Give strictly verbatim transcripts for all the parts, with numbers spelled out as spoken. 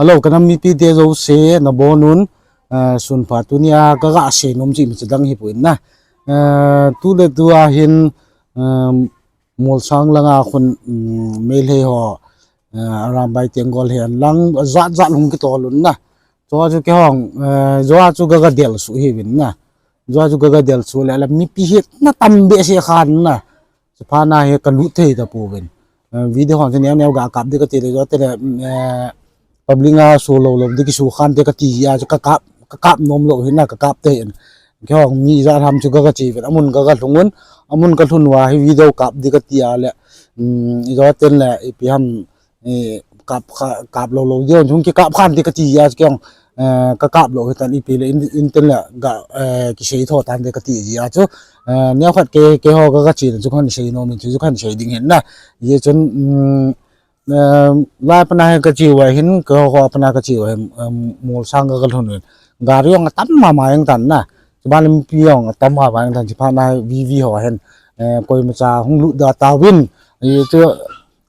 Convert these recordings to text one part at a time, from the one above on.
Hello, ka nam mipite jouse nabonun, eh, sunpha. Tunia kaga seinom chu imacha dang hipon na. Eh, tuletua hin, eh, Molsang langa khun, mm, Meitei ho, eh, Arambai Tenggol hihen lang jat jat hung kitol un na. Chua chu keihon, eh, chua chu kaga delsuh hiuvin na. Chua chu kaga delsuh le, le mipi hi na tam behseh khan na. Chuphat na hi kalut thei tapouvin. Eh, video hon chu neo neo ga kap ding kati le, chuteng le, eh, public a so lou lou ding kiso khan te kati a chu kakap, kakap nom lou hin na, kakap thei in. Keihon mi ijat ham chu kaga cheuvin, amun kaga lhungun, amun kalhun uva hi video kap ding kati a le, mm, chuteng le ipi ham, eh, kap kha, kap lou lou ding, chung kikap khan te kati a chu keihon, eh, kakap lou hitan ipi le in, in ten le ga, eh, kisei tho tan te kati a chu, eh, neokhat kei, keiho kaga chena chu kahin seinom in chu kahin sei ding hin na. Hijeh chun, mm, eh, lai a pat na hi kache uva hin, keiho a pat na kache uva hin, em, Molsang kaga lhun uvin. Gari jong atam mama jeng tan na. Chuban le mipi jong atam mama jeng tan, chuphat na hi VV ho hin, eh, koimacha hung lut da tauvin. Hijeh chu,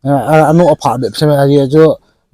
eh, a, ano apha bep sem, hijeh chu,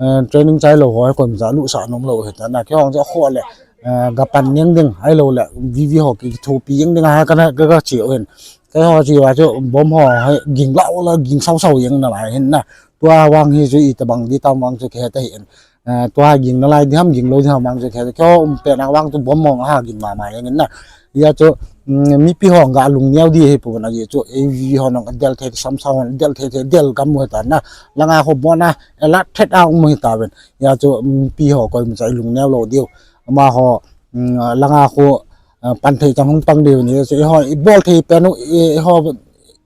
eh, training chailou ho hi koimacha lutsah nom lou hitan na. Keihon chu akhoh le, eh, ga pan jeng ding, ahilou le, VV ho ki, kithopi jeng ding a hi kana, ka, kache uvin. Keiho che uva chu bomb ho hi ging lou la, ging sao sao jeng nalai hin na. Tua vang hi chu itobang ding tam vang chu kihe tahih in. Eh, tua hi ging nalai ding ham, ging lou ding ham vang chu kihe tahih. Keiho um pet na vang chu bomb ho ha ging mama jeng in na. Hijeh chu, mm, mipi ho ga lungneo ding hipon, ajeh chu, eh, VV ho nung adel thei, samsao ho adel thei thei, del gam u hitan na. Langa khu bon a, alert thet a um u hitauvin. Hijeh chu, mm, mipi ho koimacha ilungneo lou diu. Amaho, mm, langa khu, eh, pan thei chan hung pang diu ni, chu eiho, ibol thei pen u, i, eiho,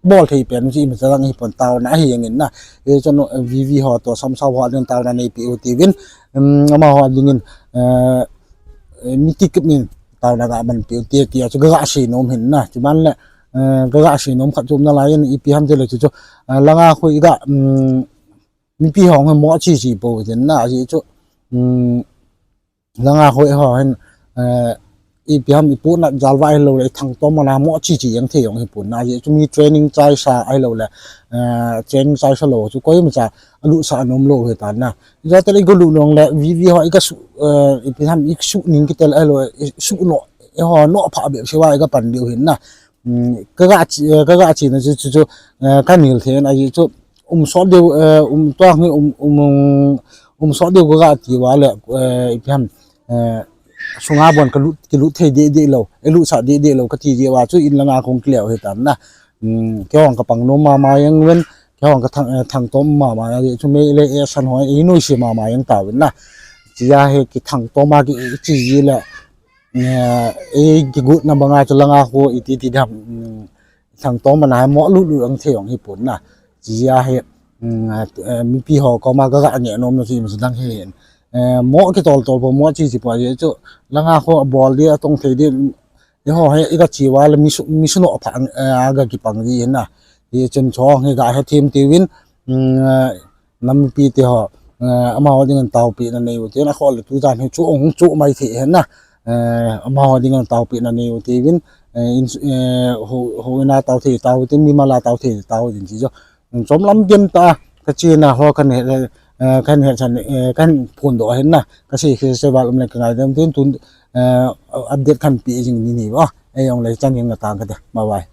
bol thei pen u chu imacha dang hipon, taona ahi jeng in na. Hijeh chun, eh, VV ho toh samsao ho a ding taona neipeh u tiuvin, um, amaho a dingin, eh, eh, mitikip in taona ga manpeh u hite tia chu kaga seinom hin na. Chuban le, eh, kaga seinom khat chu um nalai in ipi ham tile chu chu, eh, langa khu iga, um, mipi ho hi mo che che pou tin na, ajeh chu, um, langa khu eiho hin, eh, ipi ham ipohnat jalvah ahilou le, ithangtom man a mo che che jeng thei jong hipon na, ajeh chu mi training chaisa ahilou le, eh, training chaisa lou chu koimacha alutsah nom lou hitan na. Chuteng le iga lut nung le, VV ho iga su, eh, ipi ham isuh ning kitel ahilou, isuh no, eiho no pha bep seh uva iga pan diu hin na. Um, kaga che, eh, kaga chena chu, chu, chu, eh, kahin hil thei in, ajeh chu, um sot diu, eh, um tua hi, um, um, um sot diu kaga ti uva le, eh, ipi ham, eh, sunga bon kalut, kilut thei deh deh lou, ilutsah deh deh lou kati jeh uva chu in langa kong kile u hitan na. Um, keihon kapang nom mama jeng uvin, keihon kathang, eh, thangtom mama jeng, ajeh chu Meitei le, eh, san ho, inoise mama jeng tauvin na. Hijeh a hi kithangtom a ki, kiche ji le, eh, eh, kigotna banga chu langa khu iti ti dam, um, thangtom man a hi mo lut lut jong thei jong hipon na. Hijeh a hi, um, eh, mipi ho koma kaga ngeh nom na chu imacha dang hin. Eh, mo kitol tol pou, mo che che pou, ajeh chu langa khu abol ding, atong thei ding, eiho hi iga che uva le mi su, mi sunoh pha, eh, aga kipang ji hin na. Hijeh chun chu hi ga hethem tiuvin, um, eh, nam mipite ho, eh, amaho dingin taopehna nei u tin, akhoh le tujan hi chu hung chu mai thei hin na. Eh, amaho dingin taopehna nei u tiuvin, eh, in, eh, hou, houin a tao thei tao u tin, mimal a tao thei tao u tin chu. Chomlam gim tah a kachena ho kahin, eh, kahin hechan, eh, kahin phondoh hin na. Kasei kit seh val um le kangaidam tin tun, eh, update kahin pe jing ni ni va. Ei jong le chan jing na tang kate. Bye bye.